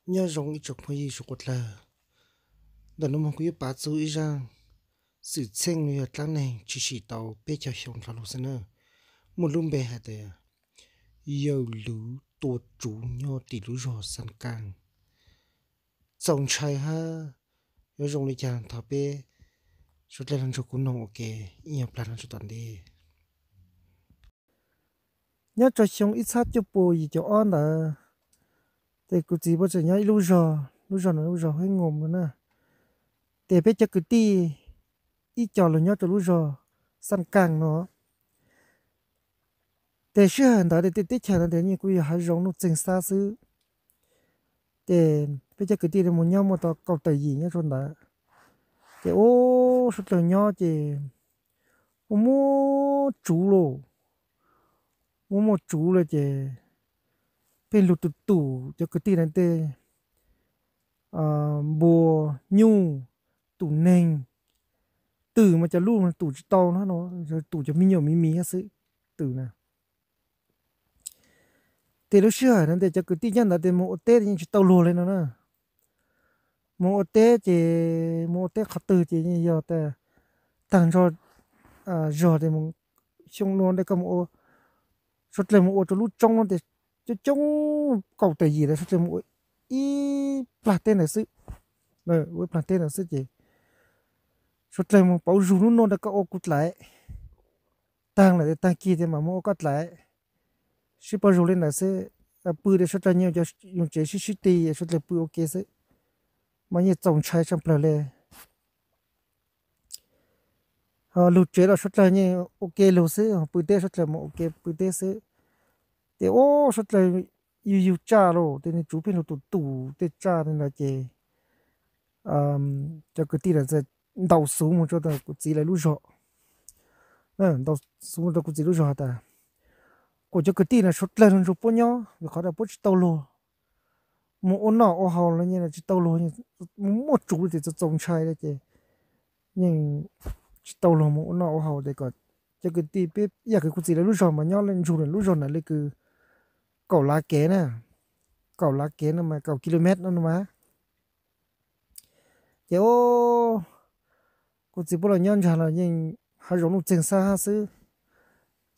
Nyob zoo ib tsoom phooj ywg suav quav dlawg, ntawm no moog kuv yuav pav txug ib zaaj xwm txheej los yog dlaab neeg tshwm sim tau peb caug xyoo dhau lug xwb na, muaj lub npe has tas yawm luv tua tsuv nyob tim lub zog Xaaj Kaaj. Txaus ntshai hab yuav zoo le caag thov peb suav dlawg nrug kuv noog ua ke ib nyuag plaag no tso tom ntej. Nyob rua xyoo ib txhab cuaj pua yim caum ob ntawd, ces kuv txiv puab tseem nyob ib lub zog, lub zog no lub zog Huab Ngoos no na. Ces peb cov kwv tij ib co lug nyob rua lub zog Xaaj Kaaj no. Ces sij hawm ntawd tej teb chaws ntawd ces yeej kuj yog hav zoov nuj txeeg xab xwb. Ces peb cov kwv tij mus nyob muaj tau kaum tawm yim nyob rua ntawd. Ces ub, suav dlawg nyob ces muaj muaj tsuv lauj, muaj muaj tsuv lawm ces pheej lug tus tum cov kwv tij na tej npua, nyuj, tum neeg, twm mas cov lub tum tsis tau na, tum cov me nyuam miv miv xwb, twm na. Ces lub sij hawm ntawd ces cov kwv tij nyob ntawd ces moog ua teb yeej tsis tau luag li no na. Moog ua teb ces moog ua teb qhov twg ces yeej yog taag nrho zog ces xyoo no ntawd koj mus ua, suav dlawg mus ua rua lub roob no ces coob coob kaum tawm yim lawm, suav dlawg mus ua ib plag teb ntawd xwb. Ua ib plag teb ntawd xwb ces suav dlawg mus pauv zug lub no ntawd koj ua kuv dlaim. Taag lawm ces taag kig ces mam mus ua koj dlaim. Sib pauv zug li ntawd xwb, pw ces suav dlawg nyob yoov tsev sib sib ti, suav dlawg pw ua ke xwb, mas yeej txaus ntshai tshaaj plawg le. Ho lug tsev los suav dlawg yeej ua ke lug xwb, pw teb suav dlawg mus ua ke pw teb xwb. Ces ub, suav dlawg yug yug tsaj lauj, tej niag tsuv pheej lug tus tum tej tsaj li ntawd ces cov kwv tij lawv txawm ntaus xuv mus rua kuv txiv lawv lub zog. Ntaus xuv mus rua kuv txiv lub zog has tas, kuas cov kwv tij no suav dlawg lug nrug puab nyob vim qhov tas puab tsis tau luag mus ua noj ua haus los yeej tsis tau luag, muaj tsuv li ces txaus ntshai li ces yeej tsis tau luag mus ua noj ua haus ces kom cov kwv tij peb yam kuv txiv lawv lub zog mas nyob nrug lub zog ntawd le kws kaum lav kev na, kaum lav kev no mas kaum kilomev no no mas. Ces ub, kuv txiv puab los nyob ntsag los yeej hav zoov nuj txeeg xab hab xwb.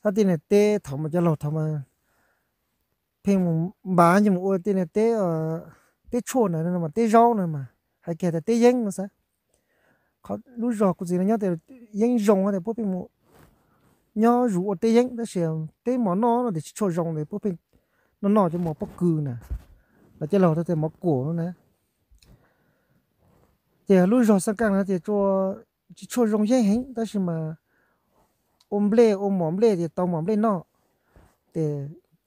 Hab tej niag teb thaum mas cov laug thaum mas pheej mus npav nce mus ua tej niag teb, teb tshuaj na, teb zaub na mas hais kiag tas teb yeeb no xwb. Qhov lub zog kuv txiv lawv nyob tes yeeb zoo tas puab pheej mus nyob zuv ua teb yeeb, tab sis teb mov noj no tes tsis tshua zoo tes puab pheej noj noj cov mov pob kws na, los cov laug tas mov kuam no na. Ces lub zog Xab Kaaj no ces tsis tshua zoo yeeb heev tab sis mas ua nplej ua mov nplej ces tau mov nplej noj. Ces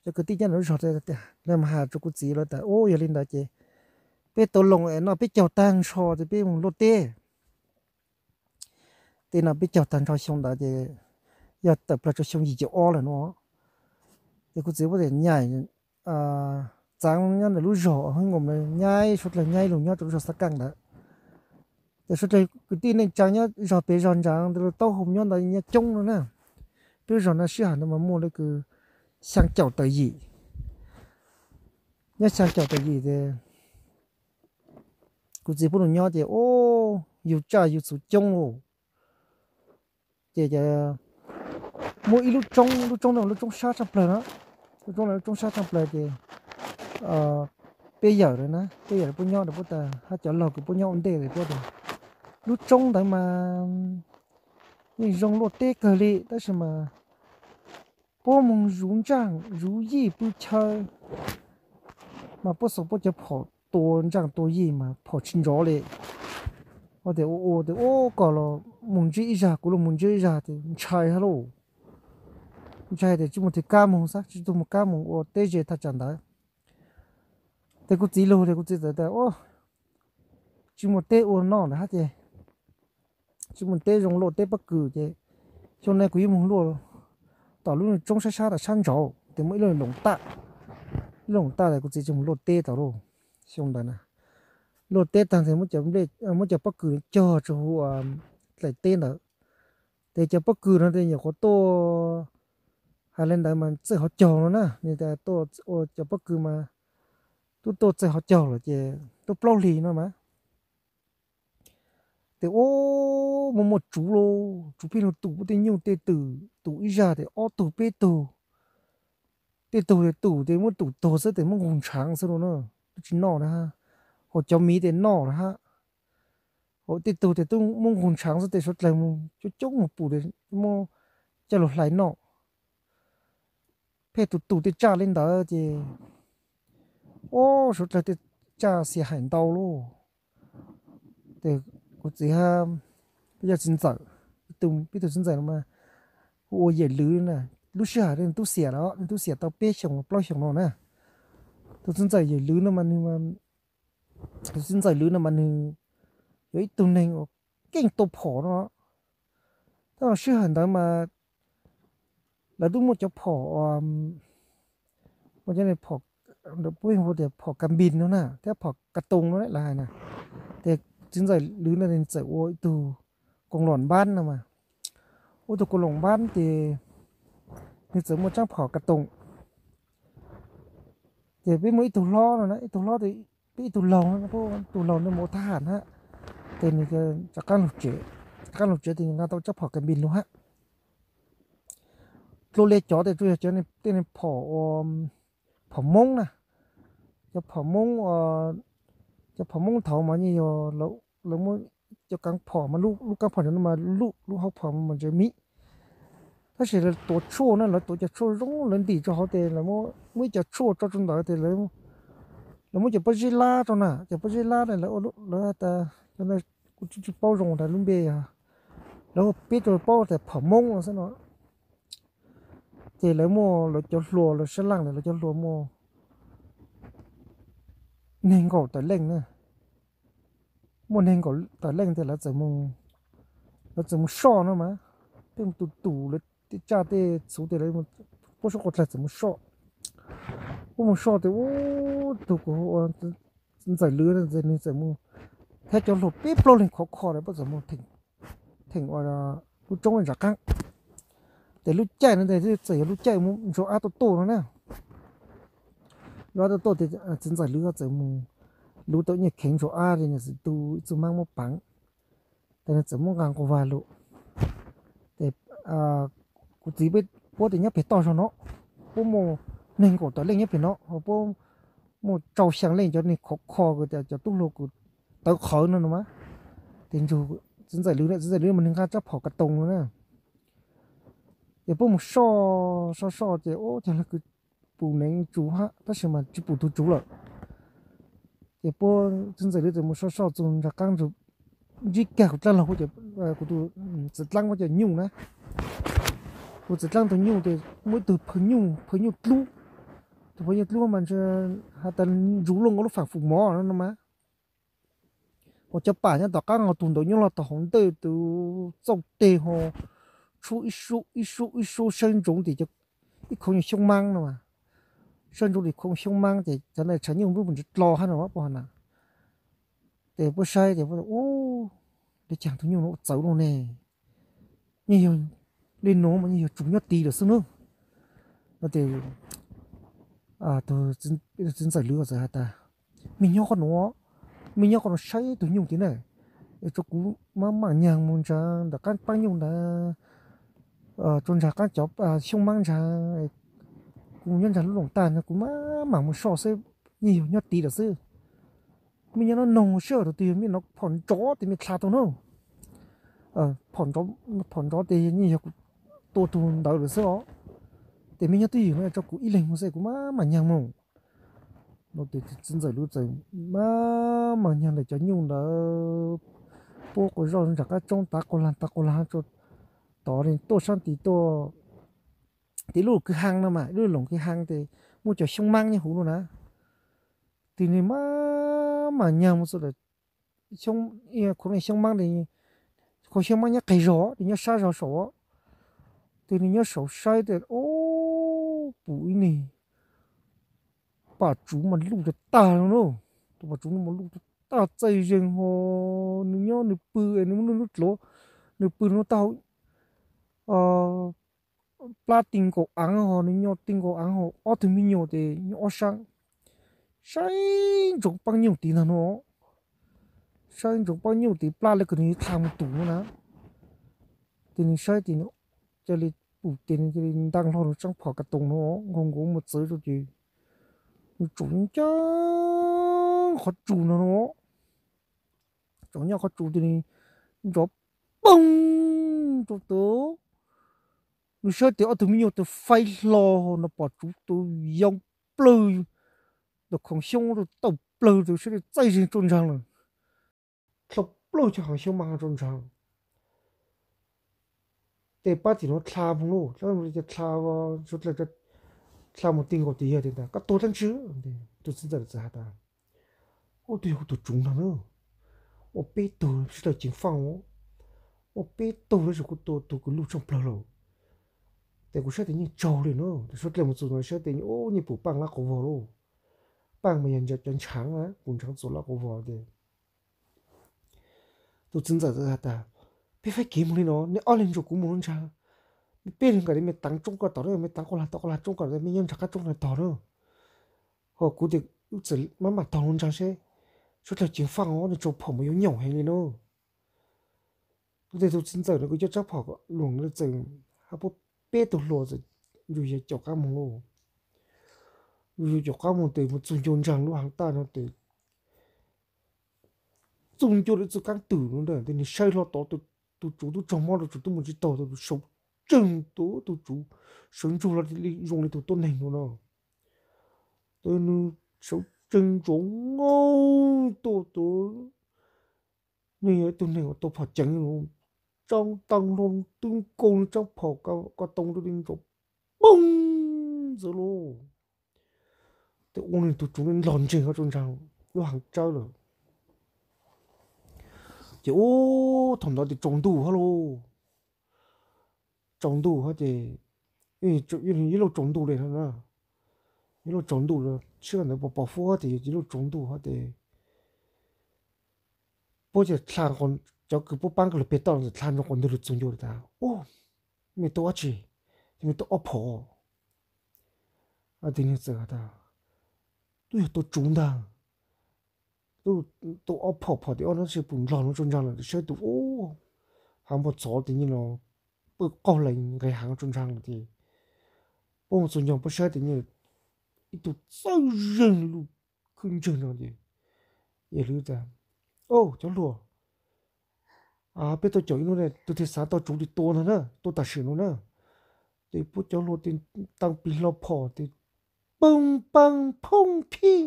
cov kwv tij nyob ntawm lub zog lawv mas has rua kuv txiv lawv tas ub, yog li ntawd ces peb tau loo es noj peb caug taag nrho ces peb mus luaj teb. Tej no peb caug taag nrho xyoo ntawd ces yog tawm plawg rua xyoo yim caum ob lawm no. Ces kuv txiv puab tias nyaim, txaav nyob ntawm lub zog Hab Ngoos nyaib, suav dlawg nyaib lug nyob rua lub zog Xab Kaaj ntawd. Ces suav dlawg kwv tij neej tsaa nyob zog pem zog ntsav ntawd lug taub hau nyob ntawd nyob coob no na. Peb lub zog no sij hawm ntawd mas muaj le kws xyaa caum tawm yim. Nyob xyaa caum tawm yim ces kuv txiv puab lug nyob ces ub, yug tsaj yug txhuv coob lauj. Ces muaj ib lub roob, lub roob no lub roob sab tshaaj plawg na, lub roob no lub roob sab tshaaj plawg ces peb yawm na, peb yawm puab nyob puab tas hab cov laug kws puab nyob ua ntej puab tas lub roob ntawd mas yeej zoo luaj teb kawg li tab sis mas puab moog zuv ntsaaj zuv yij pw chaw mas puab xuas puab cov phom tua ntsaaj tua yij mas phom tsis nrov li. Ua tias ua ua tias ub, kom los mus ntsib ib zag, kuv los mus ntsib ib zag ces ntshai hab lauj. Ntshai tias tsis muaj twg kab moog xwb, tsis tug moog kab moog ua teb ze thaj tsam ntawd. Ces kuv txiv lug ces kuv txiv txawm tas tsis muaj teb ua noj lawm hab ces tsis muaj teb zoo luaj teb pob kws ces xyoo no kuv yuav moog luaj tom lub roob sab sab tom sab nraud tes muaj ib lub loos taj, ib lub loos taj tas kuv txiv tsis moog luaj teb tau lauj. Xyoo ntawd na luaj teb taag tes muab cov pob kws cog rua huv dlaim teb ntawd. Tes cov pob kws no tes nyuam qhuav tuaj, has le ntawd mas txawj hov caug no na, nwg tas tuaj ua cov pob kws mas twb tuaj txog hauv caug lawm ces twb plaub hlis no mas. Ces ua, muaj muaj tsuv lauj, tsuv pheej lug tus muaj tej nyuj tej twm, tus ib zag ces ob tug peb tug, tej tug ces tus ces muab tus tuag xwb ces muab nqug ntshaav xwb lauj na, twb tsis noj na, hos cov miv ces noj lawm hab. Hos tej tug ces twb muab nqug ntshaav xwb ces suav dlawg mus coob coob mus pum ces muab coj lug hlais noj. Pheej tus tus tej tsaj li ntawd ces, ua, suav dlawg tej tsaj xiam hais ntau lauj. Ces kuv txiv hab peb yog txiv ntxawm, peb tug txiv ntxawm no mas hu ua Yawm Lwm na. Lub sij hawm nws tub xiam lawm, nws tub xiam tau peb xyoos plaub xyoos no na. Tus txiv ntxawm Yawm Lwm no mas nws, tus txiv ntxawm Lwm no mas nws yog ib tug neeg uas keej tua phom no. Tab sis sij hawm ntawd mas lawv twb muaj cov phom, muaj cov phom, peb hu tias phom kas npis no na thiab phom kas toos no lawv hais na. Ces txiv ntxawm Lwm no nws txawm ua ib tug koos lom npab no mas, ua tus koos lom npab ces nws txawm muaj tsab phom kas toos. Ces peb muaj ib tug hlob no na, ib tug hlob, peb ib tug laug, tus laug no mus ua thab ham hab, ces nws rov qaab lug tsev, rov qaab lug tsev ces nws nqa tau tsab phom kas npis lug hab. Dlua li cov tes tsuas yog cov tej phom, phom Moob na, cov phom Moob, cov phom Moob thaud mas yeej yog lawv muab cov kaav phom mas lub kaav phom ntawd no mas lub, lub hauv phom mas ntse miv. Tab sis lawv tuav tshuaj na, lawv tuav cov tshuaj zoo, lawv ntim rau hauv tes lawv muab ib co tshuaj tso rau ntawd tes lawv muab cov pob zeb lab rau na, cov pob zeb lab na lawv, lawv has tas, kuv tsis, tsis paub zoo tas lub npe, lawv hu peb rau paub tas phom Moob no xwb no. Ces lawv muaj lawv cov hluas, lawv sab laj lawv cov hluas muaj nees nkaum tawm leej na, muaj nees nkaum tawm leej tes lawv txawm mus soj no mas, pheej mus tus tus lawv tej tsaj tej txhuv tes lawv puab suab quas dlawg txawm mus soj. Puab mus soj tes ua tug kuv ntxawm Lwm nws txawm mus thiab cov hluas peb plaub leeg khov kho lawm puab txawm mus theem ua lub roob nram qaab. Ces lub caij no tes txawm yog lub caij mus ntsuag ab tuaj tuaj no na. Ntsuag ab tuaj tuaj tes txiv ntxawm Lwm txawm mus luv tau ib nyuag kheev ntsuag ab tes nws txawm tu ib txuj maab muab paav, tes nws txawm muab nqa nqua vag lug. Ces kuv txiv peb puab tes nyob peg toj zog no, puab muaj nees nkaum tawm leej nyob peg no, puab muaj rau xyaa leej cov neeg khov kho kws tas cov tub hluas kws tawv qhawv no no mas. Ces ntsug txiv ntxawm Lwm, txiv ntxawm Lwm mas nws nqa tsab phom kas toos no na. Ces puab mus soj, soj soj ces ua cas lawv kws pum neev tsuv hab tab sis mas tsis pum tug tsuv lawm. Ces puab txiv ntxawm Lwm txawm mus soj soj txug nraag qaab ntsib kiag kuv dlaab laug, kuv tus txiv dlaab puab cov nyuj na. Kuv txiv dlaab tug nyuj tes muaj ib tug phaw nyuj, phaw nyuj dlub. Tug phaw nyuj dlub mas has tas ntsuv luaj nkaus lub faam fum mov no mas. Ua cov pam nyob tom qaab ho tug ntawd nyob lug tau hauv ntej tus txauj teg ho tshuab ib suab ib suab sawb ntsoov tes ib khoov nyuag xyoob maab no mas. Sawb ntsoov tes khoov xyoob maab ces cov ntawd tshav nyuj nplooj ntsiv dlo hab no puab has na. Ces puab saib ces puab, ua li caag tug nyuj no ua txawv luaj ne. Yeej yog li nuav mas yeej yog tsuv nyob tid lawm xwb nawb. No ces txiv ntxawm Lwm txawm has tas, mej nyob qhov nuav, mej nyob qhov nuav saib tug nyuj tid na, es tso kuv maam maam nyaag mus nraag ntawm qaab paab nyuj ntawd, tso nraag qaab cov xyoob maab nraag, kuv mus nyob nraag lub loos tag no kuv maam maam mus soj xwb, yeej yog nyob tid lawm xwb. Mej nyob nuav noog sij hawm thaum twg yog mej nov phom nrov tes mej dlha tau nawb. Phom nrov tes yeej yog kuv tua tug ntawd lawm xwb os. Ces mej nyob twj ywm no tso kuv ib leeg mus xwb kuv maam maam nyaag mus. No ces txiv ntxawm Lwm txawm maam maam nyaag ntawm cov nyuj ntawd, puab quas zoj nraag qaab roob tav quas laag tav quas laag tso tod tuaj saab tid tuaj. Ces lub kwj haa no mas lub loos kwj haa tes muaj cov xyoob maab nyob huv no na. Ces nwg maam maam nyaag mus txug ntawm khov xyoob maab, khov xyoob maab nyob qeg zog, nyob sab zog saum. Ces nwg nyob saum saib tes ua pum ib nwg pam tsuv mas luj tag tag no na. Tus pam tsuv mas luj tag tag txaij zeeg ho, nwg nyob nwg pw, nwg muaj nwg lub dluav, nwg pw nwg taub hau plab ti nkaus aav ho, nwg nyob ti nkaus aav ho, ob tug me nyuam tes nyob ob sab. saib ntsoov paab nyuj tid ntag no, saib ntsoov paab nyuj tid plab le kws nwg dlha moog tus no na. Ces nwg saib ces ca le pum tes nwg ca le ntaag hlo nwg tsaab phom ka toos no, nkaug nkaus moog txawv rua ces nwg tsaus ncaaj qhov tsua no no, tsaus ncaaj qhov tsua ces nwg nrov poog rua tus, nwg saib tes ob tug me nyuam tus faib hlo no pom tsuv tus yoo plawg, tus khoom xyoob rua tauj plawg tus saib txaij zeeg rua ntsaag lawm, dlhau plawg cov khoom xyoob mas rua ntsaag. Tes pab tim no dlha moog lauj, dlha, dlha moog ti nkaus tes yawg tes tas koj tuag dlaab tsi? Tus txiv ntxawm txawm has tas, ua tus yog kuv tus tsuv ntag na, ua peb tug sawv dlawg ceev faaj, ua peb tug tab sis kuv tua tug kws luj tshaaj plawg lawm. Tes kuv saib tes yeej tsaug li na, tes suav dlawg moog txug no saib tes yeej, ub, yeej pum paaj lab quas vog lauj, paaj mas yog cov ntshaav na, pum ntshaav txuas lab quas vog tes tus txiv ntxawm has tas, peb faib kev moog li no, nej ob leeg nrug kuv moog lub ntsaag, peb leeg nkawd tes mej taav tsoob koj tod na, mej taav quas lag tod, quas lag tsoob koj, mej nyob ntsaag qab tsoob kawg tod na, ho kuv tes wb txawm maj mam taug lub ntsaag seb, suav dlawg ceev faaj os, nej tsaug phom mas yuav nyoom heev li na. Tes tus txiv ntxawm no kws coj tsaab phom luas txawm has puab peb tug hluas txawm nrug yawg caum qaab moog lauj, nrug yawg caum qaab moog tes moog txug ncua ntsaag lub haav taj no tes txug ncua le txug kaab twm no tes nwg saib hlo tod, tus tsuv tub tsaug mob, tus tsuv tub moog tsi taug, tus tsuv sawv tsees, tus tub tsuv sawv ntsug hlo zoo li tug tuab neeg no no, tes nwg sawv tsees ntsoov nkaus tuaj tus, nwg yog ib tug neeg uas tau phom ceev, tsaab taag hlo twb nkaus nwg tsaab phom ko too rua li nrov poog ntxawv lauj. Tes ua nwg tus tsuv nrog ntseeg hab rua ntsaag lub haav tsawb lawm. Ces ub, thaum ntawd tes tsaus ntuj hab lauj, tsaus ntuj hab tes, ib lauj tsaus ntuj le no, ib lauj tsaus ntuj le, sib ntawd pos pos huab tes ib lauj tsaus ntuj hab tes puab ca dlha, cov kws puab paab kws lug peg toj dlha nrug quas ntug lug txug ncua tas, ub, mej tua dab tsi? Mej tua ob phom. Tes nwg txawm has tas, tub yog tua tsuv ntag, tua ob phom, phom tim ob no tab sis pum ndlog no rua ntsaag lawm, saib tus ub, haav npua txov tes nyiaj no pw qaug lees nqes haav rua ntsaag lawm tes puab moog txug ncua puab saib tes nyiaj ib tug txawj zeeg lug khwb ntswg no ces, yawg lug tas, o, cov hluas, peb tuaj caum ib nub ne, tug thij xaav tau tsuv tes tua ntag na, tua tam sim no na. Tes puab cov hluas tes tau plig hlo phom tes poog paag phooj phij,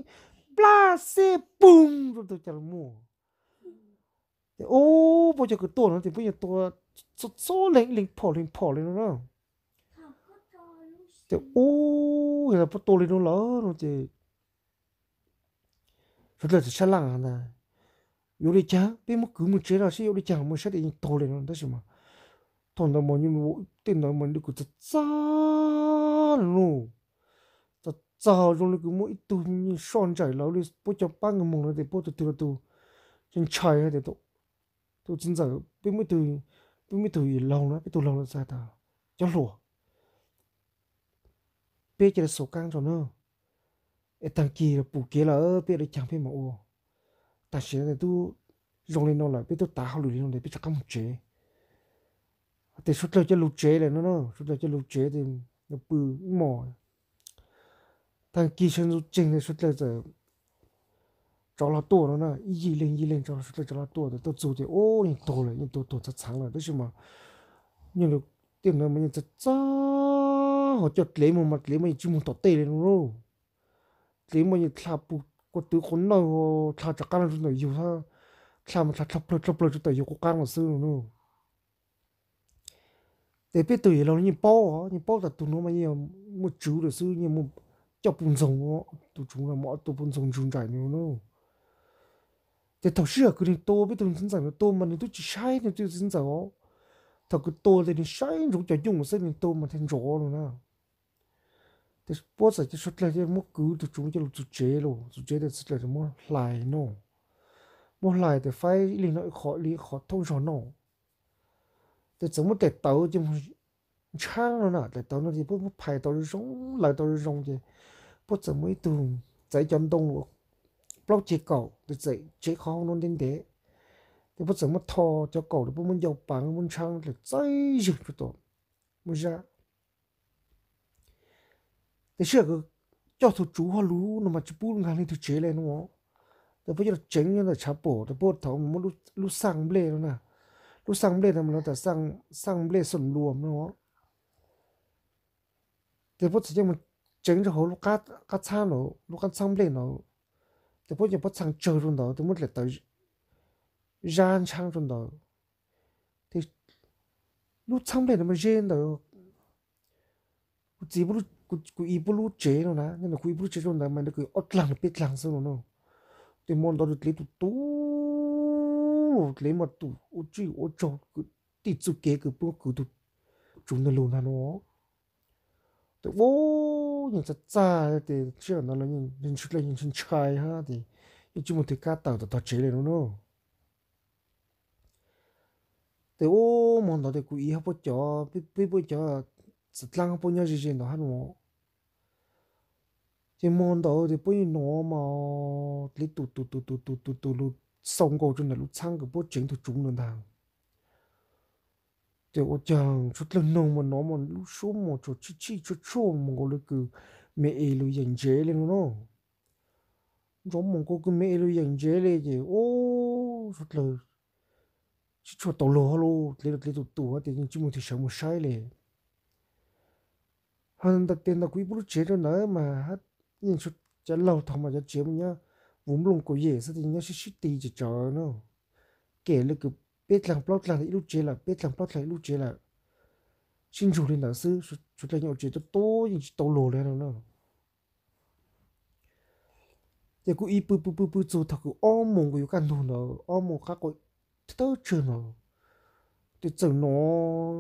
plab xeb poog rua tug cas lug muaj. Tes ub, puab cov kws tuaj no tes puab yeej tua txhua leeg ib leeg phom leeg phom le no na. Tes ub, yog puab tua le no lawm no ces suav dlawg txawm sab laj tas, yuav le caag peb muab kwv moog tsev no seb yuav le caag, moog saib tes yeej tuag le no tab sis mas thaum ntawd mas tej ntawd mas le kws txawg txag le no, txawg txag zoo le kws muaj ib tug soj ntsais lawv le puab cov paab kws moog no tes puab tug twg los tug ntshai ntshai tes tus txiv ntxawm, peb muaj ib tug yawm laug na, peb tug laug no txawm has tas, cov hluas, peb ca le xuas kaab rua na, es taag kis pum kev lawm peb le caag peb mam ua. Tam sim no tub zoo le no lawm peb tub tav hauj lwm le no tes peb rov qaab moog tsev. Tes suav dlawg coj lug tsev le no, suav dlawg coj lug tsev tes pw ib hmos, taag kis sawv ntxuv tsees tes suav dlawg txawm tsov hlo tuaj no na, ib yig leeg yig leeg tsov, suav dlawg tsov hlo tuaj tes tuaj txug tes ub, yeej tuag lawm, yeej tuag tuag txhaav txhaav lawm tab sis mas nyob le tej ntawd mas yeej txawg txag hov, coj dlev moog mas dlev mas yeej tsi moog tom tej le no lauj. Dlev mas yeej dlha pug quas twv quas nawj, dlha rov qaab rua ntawm yug, dlha mas dlha dlhau plawg dlhau plawg rua ntawm yug quas qaab lawm xwb no. Tes peb tug yawm laug yeej paub, yeej paub tas tug nuav mas yeej muaj tswv lawm xwb, yeej muaj coj puj ntxoog, tus tsuv no muaj ob tug puj ntxoog ntsug nraim no. Tes thaum sij hawm kws nwg tua peb tug txiv ntxawm no tua mas nwg tub tsi saib nwg tug txiv ntxawm os. Thaum kws tua tes nwg saib ntsoov cov yooj xwb, nwg tua mas thiaj ntsoov no na. Tes puab txawm coj suav dlawg coj muab kwv tug tsuv coj lug txug tsev lauj, txug tsev tes suav dlawg muab hlais no, muab hlais tes faib ib leeg noj ib qho, ib leeg ib qho thoob zog noj. Tes txawm muab daim tawv coj moog ntshaab no na, daim tawv no ces puab muab phais tau zoo zoo, lawv tau zoo zoo ces puab txawm muab ib tug txawm cov ntoo plaub ceg kaum, txawm tsev qhov hauv no ntev ntev, ces puab txawm muab tho cov kaum, puab muab ncau pav muab ntshab lawm txawj zeeg rau tom muab zab. Tiam sis coj tug tsuv hauv lub no mas tsis pub nkaag leej twg tsev le no. Ces puab coj los tsev nyob ntawm tshav pum, ces puab thaum muab lub xaj nplej no na, lub xaj nplej no mas lawv tas xaj nplej xom luas no, ces puab txawm coj mus tsev rau hauv lub qab txhab no, lub qab txhab nplej no, ces puab coj puab txhaj tsawg rau ntawd, ces muab dlaim tawv zab ntshab rau ntawd. Ces lub txhab nplej no mas ze ntawm kuv txiv, kuv i puab lub tsev no na, nyob ntawm kuv i puab lub tsev rau ntawd mas nws kwv ob dlaag peb dlaag xwb no na. Ces hmo ntawd dlev tus tus los dlev mas tus ua tsij ua tsaug kwv tij txuj kev kwv puab kwv tug tsuv ntawd lug ntag no. Ces ua yeej txaj txaj ces sij hawm ntawd los yeej ntshai hab ces yeej tsis muaj twg kab tawm tom tog tsev le no na. Ces ua hmo ntawd ces kuv i hab puab cov, peb puab cov xav dlaab puab nyob ze ze ntawd hab no. Ces hmo ntawd ces puab yeej hnov mas dlev tus tus tus tus tus tus tus lug xau nkaus rau ntawm lub txhab kws puab tsev tug tsuv ntawd ntag. Ces ua caag suav dlawg noog mas hnov mas lub suab mas tsuag tshij tshij tshua tshua mus nkaus le kws me es lug yeem ntsev le no na. Ntsoov mus nkaus kws me es lug yeem ntsev le ces ua suav dlawg tsis tshua tau lug hab lauj, dlev dlev tus tus hab ces yeej tsis muaj twg sawv mus saib le. Hos ntawm tes ntawm kuv i puab lub tsev rau ntawd mas yeej cov laug thaum mas cov tsev mas nyob vuv nplooj kaus yem xwb ces nyob sib sib ti ces tsawv no. Kem le kws peb dlaag plaub dlaag ib lub tsev lawm, peb dlaag plaub dlaag ib lub tsev lawm, sib ntsug le ntawd xwb, suav dlawg yeej ua tsev tuab tuab yeej tsis tau lug le no na. Ces kuv i pw pw pw pw txug thaum kws ob moos kuv yuav kaj ntug ntawd, ob moos qab qua tawb tsawg no, ces txawm hnov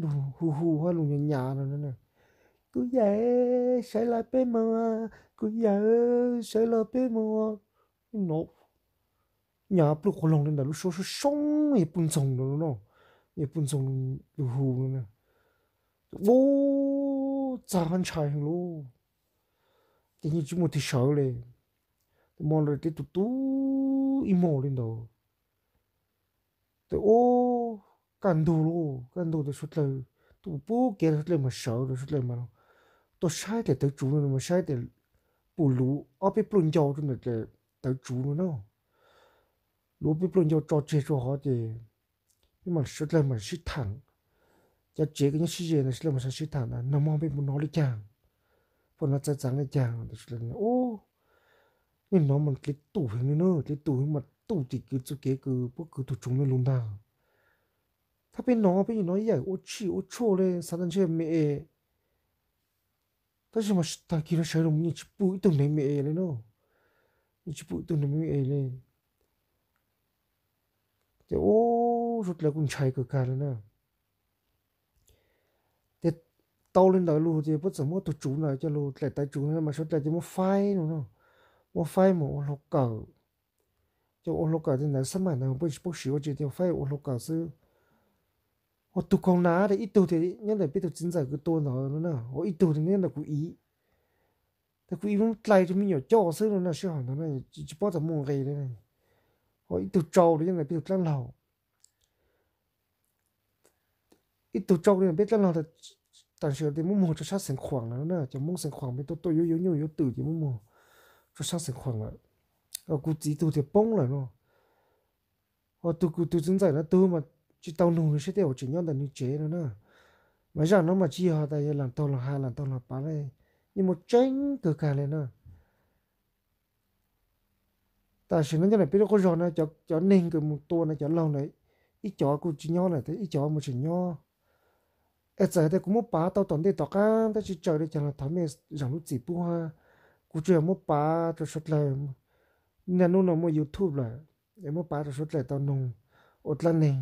lug hu hu hab lug nyas nyas no, kuv yawm sawv los peb moog, kuv yawm sawv los peb moog. Hnov nyas pluj quas loog le ntawm lub suab soob soob yog puj ntxoog no, yog puj ntxoog lug hu no. Ua txag hab ntshai heev lauj, ces yeej tsis muaj twg sawv le. Ces hmo ntawd dlev tus tus ib moos le ntawd. Ces ua kaj ntug lauj, kaj ntug ces suav dlawg tuaj pub kev rau suav dlawg mas sawv rau suav dlawg mas tuaj saib dlaim tawv tsuv no, mas saib dlaim pum luv ob peb pluaj ncau rau ntawm dlaim tawv tsuv no na. Luv ob peb pluaj ncau tso tseg rau hov ces peb mam suav dlawg mam sib thaam. Cov tsev kws nyob sib ze ntawd suav dlawg mam sib thaam tas nag hmo peb puas hnov le caag, puas hnov txawv txaav le caag. Yeej hnov mas dlev tus heev le na, dlev tus heev mas tus tim kws txuj kev kws puab kwv tug tsuv no lug ntag. Thaum peb hnov peb yeej hnov yawm ua tshij ua tshuaj le, xav tas ntshe me es, tab sis mas tag kis no sawv lug yeej tsis pum ib tug neeg me es le no, yeej tsis pum ib tug neeg me es le. Ces ua suav dlawg kuj ntshai kawg kag le na. Ces tau le ntawd lug ces puab txawm muab tug tsuv ntawd coj lug dlaim tawv tsuv no mas suav dlawg ces muab faib no na, muab faib mus ua hlau kawm. Ces ua hlau kawm tej ntawd xab maim ntawd puab tsis paub siv ua tsi ces faib ua hlau kawm xwb. Ua tug kaug nas ib tug tias nyob ntawm peb tug txiv ntxawm kws tua ntawd no na, ua ib tug tias nyob ntawm kuv i, tas kuv i muab dlai rau me nyuam coj xwb no na, sij hawm ntawd tsis paub tas muaj nqis le. Ua ib tug tsau nyob ntawm peb tug dlaab laug, ib tug tsau nyob ntawm peb dlaab laug, tam sim no muab muag rau sab Xeev Khuam lawm na, cov Moob Xeev Khuam peb tuaj tuaj yuav yuav nyuj yuav twm ces muab muag rau sab Xeev Khuam lawm. Kuv txiv tug tias poob lawm no. Ua tug kuv tug txiv ntxawm no tug mas tsis tau nug nws seb tej zaum tseem nyob ntawm nws tsev no na. Mas zaj no mas tsis yog tas yog laam taug laam has laam taug laam pav le, yeej muaj tseeb kawg kag le na. Tam sim no nyob ntawm peb lub qub zog no cov neeg kws mus tua no cov laug na, ib cov kuj tsis nyob lawm, ib cov mus tseem nyob. Es txawm tias kuv muab pav tau tom ntej tom qab tab sis tsaws li cas los thov mej zam lub txim pub hab. Kuv tsuas yog muab pav rau suav dlawg, niaj hnub no muaj YouTube lawm, es muab pav rau suav dlawg tau noog ua dlaab neeg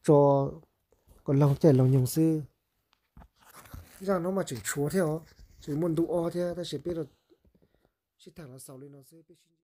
tso kom laug caij laug nyoog xwb. Zaj no mas tseem tshuav thiab os, tseem muaj ntu ob thiab tab sis peb sib tham los xaus li no xwb.